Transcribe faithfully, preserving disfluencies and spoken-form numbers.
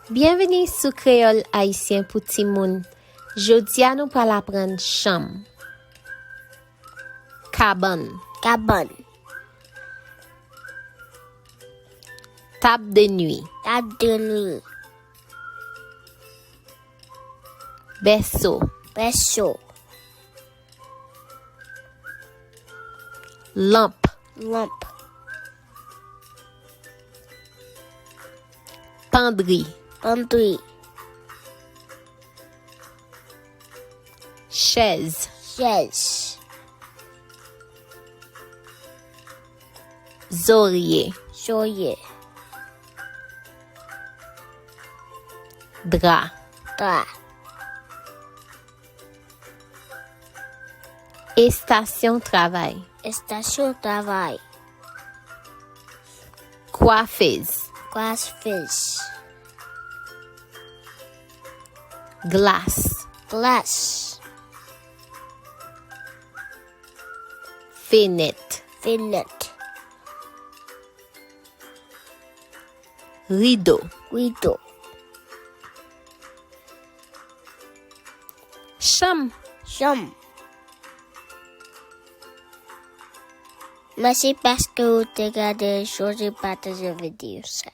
Byenvini sou Kreyòl Ayisyen pou Timoun. Jodi a nou pral aprann chanm. Kabann. Kabann. Tab de nwi. Tab de nwi. Bèso. Bèso. Lanp. Lanp. Pandri. Pandri. Chèz. Chèz. Zorye. Zorye. Dra. Dra. Estasyon travay. Estasyon travay. Kwafez. Kwafez. Glas. Glas. Fenèt. Fenèt. Rido. Rido. Chanm. Chanm. Mèsi paske w te gade, sonje pataje videyo sa.